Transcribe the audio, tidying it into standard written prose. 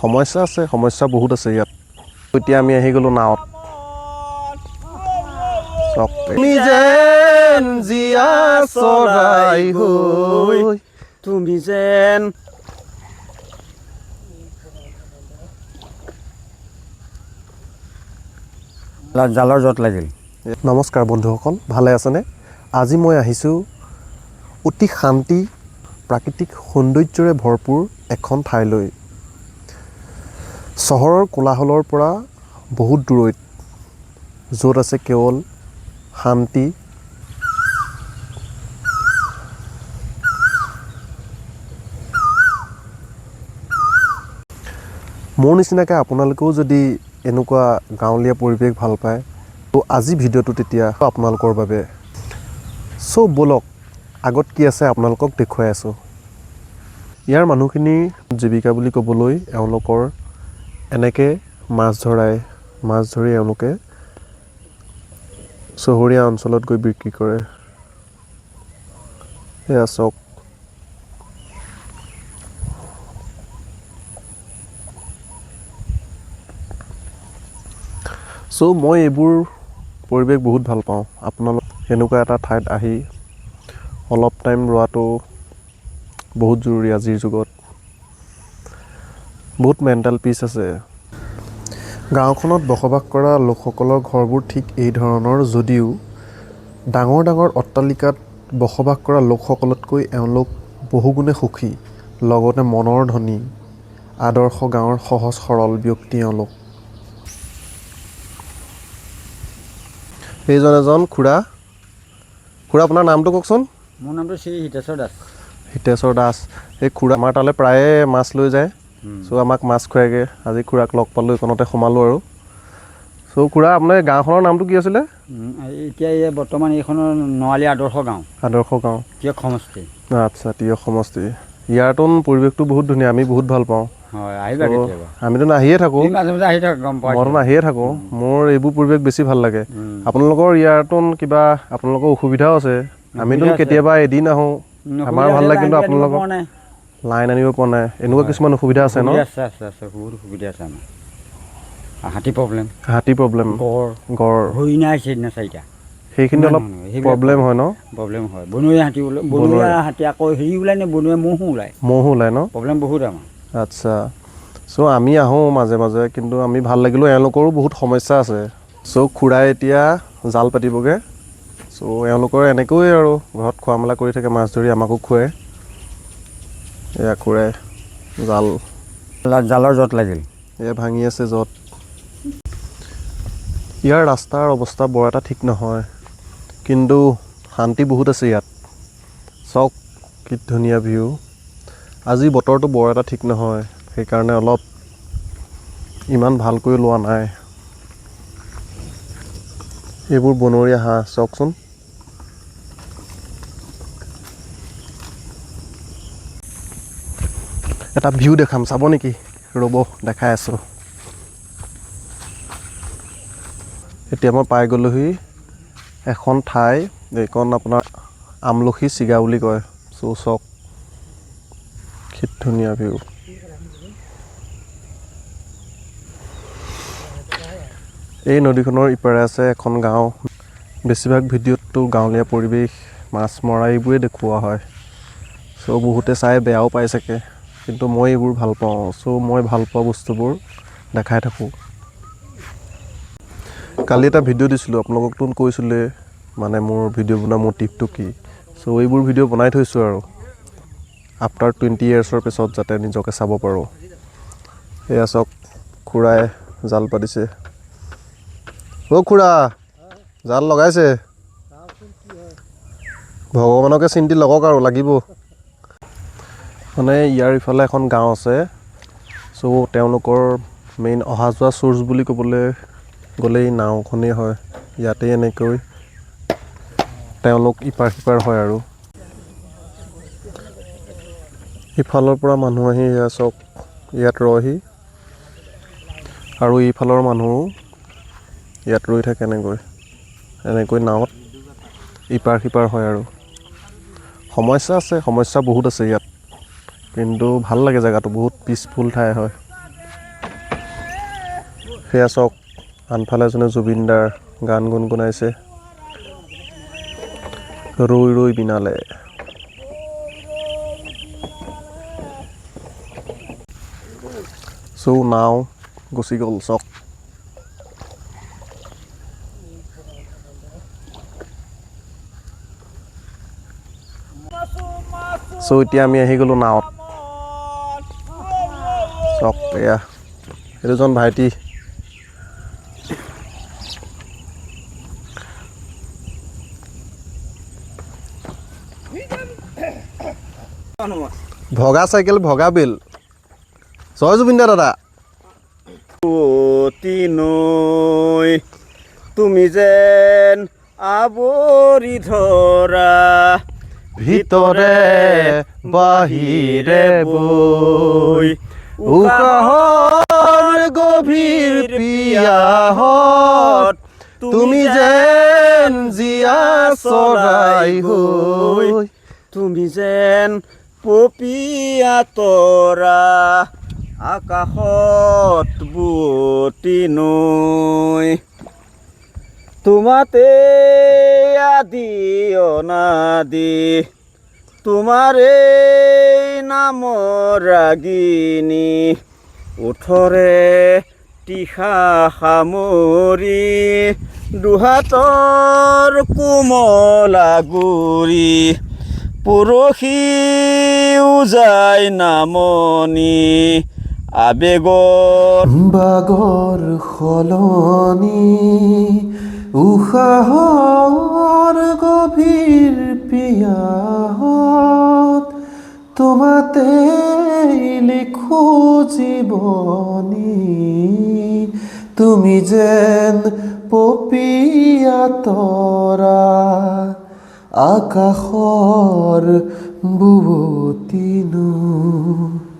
সমস্যা আছে, সমস্যা বহুত আছে ইয়াত। এতিয়া আমি আহি গ'লোঁ নাৱত। চাওক, তুমি যেন জীয়া চৰাই হৈ তুমি যেন জালৰ য'ত লাগিল। নমস্কাৰ বন্ধুসকল, ভালে আছেনে? আজি মই আহিছোঁ অতি শান্তি, প্ৰাকৃতিক সৌন্দৰ্যৰে ভৰপূৰ এখন ঠাইলৈ। চহৰৰ কোলাহলৰ পৰা বহুত দূৰৈত, য'ত আছে কেৱল শান্তি। মোৰ নিচিনাকৈ আপোনালোকেও যদি এনেকুৱা গাঁৱলীয়া পৰিৱেশ ভাল পায়, তো আজি ভিডিঅ'টো তেতিয়া আপোনালোকৰ বাবে। চ' ব'লক, আগত কি আছে আপোনালোকক দেখুৱাই আছোঁ। ইয়াৰ মানুহখিনি জীৱিকা বুলি ক'বলৈ এওঁলোকৰ এনেকৈ মাছ ধৰাই, মাছ ধৰি এওঁলোকে চহৰীয়া অঞ্চলত গৈ বিক্ৰী কৰে। এয়া চাওক। চ' মই এইবোৰ পৰিৱেশ বহুত ভাল পাওঁ। আপোনালোক সেনেকুৱা এটা ঠাইত আহি অলপ টাইম ৰোৱাটো বহুত জৰুৰী আজিৰ যুগত। বহুত মেণ্টেল পিচ আছে। গাঁওখনত বসবাস কৰা লোকসকলৰ ঘৰবোৰ ঠিক এই ধৰণৰ যদিও ডাঙৰ ডাঙৰ অট্টালিকাত বসবাস কৰা লোকসকলতকৈ এওঁলোক বহুগুণে সুখী, লগতে মনৰ ধনী, আদৰ্শ গাঁৱৰ সহজ সৰল ব্যক্তি এওঁলোক। এইজন এজন খুৰা। খুৰা, আপোনাৰ নামটো কওকচোন। মোৰ নামটো শ্ৰী হিতেশ্বৰ দাস। হিতেশ্বৰ দাস। এই খুৰা আমাৰ তালৈ প্ৰায়ে মাছ লৈ যায়। চ' আমাক মাছ খুৱাইগৈ। আজি খুৰাক লগ পালোঁ, এইকণতে সোমালোঁ আৰু। চ' খুৰা, আপোনাৰ গাঁওখনৰ নামটো কি আছিলে? এতিয়া এই বৰ্তমান এইখনৰ নোৱালী আদৰ্শ গাঁও। আদৰ্শ গাঁও। টীয়ক সমষ্টি। আচ্ছা, টীয়ক সমষ্টি। ইয়াৰতোন পৰিৱেশটো বহুত ধুনীয়া, আমি বহুত ভাল পাওঁ। হয়, আহিবা কেতিয়াবা। আমিতো আহিয়ে থাকোঁ। তুমি মাজে মাজে আহি থাকা, গম পোৱা। মইতো আহিয়ে থাকোঁ। মোৰ এইবোৰ পৰিৱেশ বেছি ভাল লাগে। আপোনালোকৰ ইয়াৰতোন কিবা আপোনালোকৰ অসুবিধাও আছে। আমিতো অসুবিধা আছে। কেতিয়াবা এদিন আহোঁ, আমাৰ ভাল লাগে, কিন্তু আপোনালোকৰ লাইন আনিব পৰা নাই, এনেকুৱা কিছুমান অসুবিধা আছে ন? আছে আছে আছে, বহুত অসুবিধা আছে আমাৰ। হাতী প্ৰব্লেম। হাতী প্ৰব্লেম। গড়। গড়। হৰিণা আহিছে সেইদিনা চাৰিটা। সেইখিনি অলপ সেইবিলাক প্ৰব্লেম হয় ন? প্ৰব্লেম হয়। বনৰীয়া হাতী ওলাই, বনৰীয়া হাতী আকৌ হেৰি ওলাই নে, বনৰীয়া ম'হো ওলায়। ম'হো ওলায় ন? প্ৰব্লেম বহুত আমাৰ। আচ্ছা, চ' আমি আহোঁ মাজে মাজে, কিন্তু আমি ভাল লাগিলেও এওঁলোকৰো বহুত সমস্যা আছে। চ' খুৰাই এতিয়া জাল পাতিবগৈ। চ' এওঁলোকৰ এনেকৈয়ে আৰু ঘৰত খোৱা মেলা কৰি থাকে, মাছ ধৰি আমাকো খুৱায়। এয়া খুৰাই জাল। জালৰ য'ত লাগিল। এয়া ভাঙি আছে য'ত। ইয়াৰ ৰাস্তাৰ অৱস্থা বৰ এটা ঠিক নহয়, কিন্তু শান্তি বহুত আছে ইয়াত। চাওক কি ধুনীয়া ভিউ। আজি বতৰটো বৰ এটা ঠিক নহয়, সেইকাৰণে অলপ ইমান ভালকৈ লোৱা নাই। এইবোৰ বনৰীয়া হাঁহ, চাওকচোন। এটা ভিউ দেখাম, চাব নেকি? ৰ'ব, দেখাই আছোঁ। এতিয়া মই পাই গ'লোহি এখন ঠাই, এইখন আপোনাৰ আমলখি চিগা বুলি কয়। চ' চাওক কি ধুনীয়া ভিউ। এই নদীখনৰ ইপাৰে আছে এখন গাঁও। বেছিভাগ ভিডিঅ'ততো গাঁৱলীয়া পৰিৱেশ, মাছ মৰা এইবোৰেই দেখুওৱা হয়। চ' বহুতে চাই বেয়াও পাই চাগে, কিন্তু মই এইবোৰ ভাল পাওঁ। চ' মই ভাল পোৱা বস্তুবোৰ দেখাই থাকোঁ। কালি এটা ভিডিঅ' দিছিলোঁ, আপোনালোককতো কৈছিলোঁ মানে মোৰ ভিডিঅ' বনোৱা মটিভটো কি। চ' এইবোৰ ভিডিঅ' বনাই থৈছোঁ আৰু আফটাৰ 20 ইয়েৰ্ছৰ পিছত যাতে নিজকে চাব পাৰোঁ। এয়া চাওক, খুৰাই জাল পাতিছে। অ' খুৰা, জাল লগাইছে। ভগৱানকে চিন্তি লগক আৰু লাগিব। মানে ইয়াৰ ইফালে এখন গাঁও আছে। চ' তেওঁলোকৰ মেইন অহা যোৱা চ'ৰ্চ বুলি ক'বলৈ গ'লেই নাওখনেই হয়। ইয়াতেই এনেকৈ তেওঁলোক ইপাৰ সিপাৰ হয়। আৰু ইফালৰ পৰা মানুহ আহি এয়া চাওক ইয়াত ৰয়হি, আৰু এইফালৰ মানুহো ইয়াত ৰৈ থাকে। এনেকৈ এনেকৈ নাৱত ইপাৰ সিপাৰ হয়। আৰু সমস্যা আছে, সমস্যা বহুত আছে ইয়াত, কিন্তু ভাল লাগে জেগাটো, বহুত পিচফুল ঠাই হয়। সেয়া চাওক, আনফালে এজনে জুবিনদাৰ গান গুণগুণাইছে, ৰৈ ৰৈ বিনালে। চ' নাও গুচি গ'ল চাওক। চ' এতিয়া আমি আহি গ'লোঁ নাৱত। চাওক, এয়া এই দুজন ভাইটি। ভগা চাইকেল ভগা বিল। জয় জুবিন দা দাদা। অতি নৈ তুমি যেন আৱৰি ধৰা, ভিতৰে বাহিৰে বৈ, উশাহৰ গভীৰ পিয়াহত তুমি যেন জীয়া চৰাই হৈ, তুমি যেন পপীয়া তৰা আকাশত বুটি নৈ। তোমাতে আদি অনাদি, তোমাৰে নামৰ ৰাগিনী, ওঠৰে তীখা সামৰি দুহাতৰ কোমলা গুৰি, পৰহি উজাই নামনি আবেগত বাগৰ সলনি, উশাহৰ গভীৰ পিয়াহত তোমাতে লিখো জীৱনী, তুমি যেন পপীয়া তৰা আকাশৰ বুৱতী নৈ।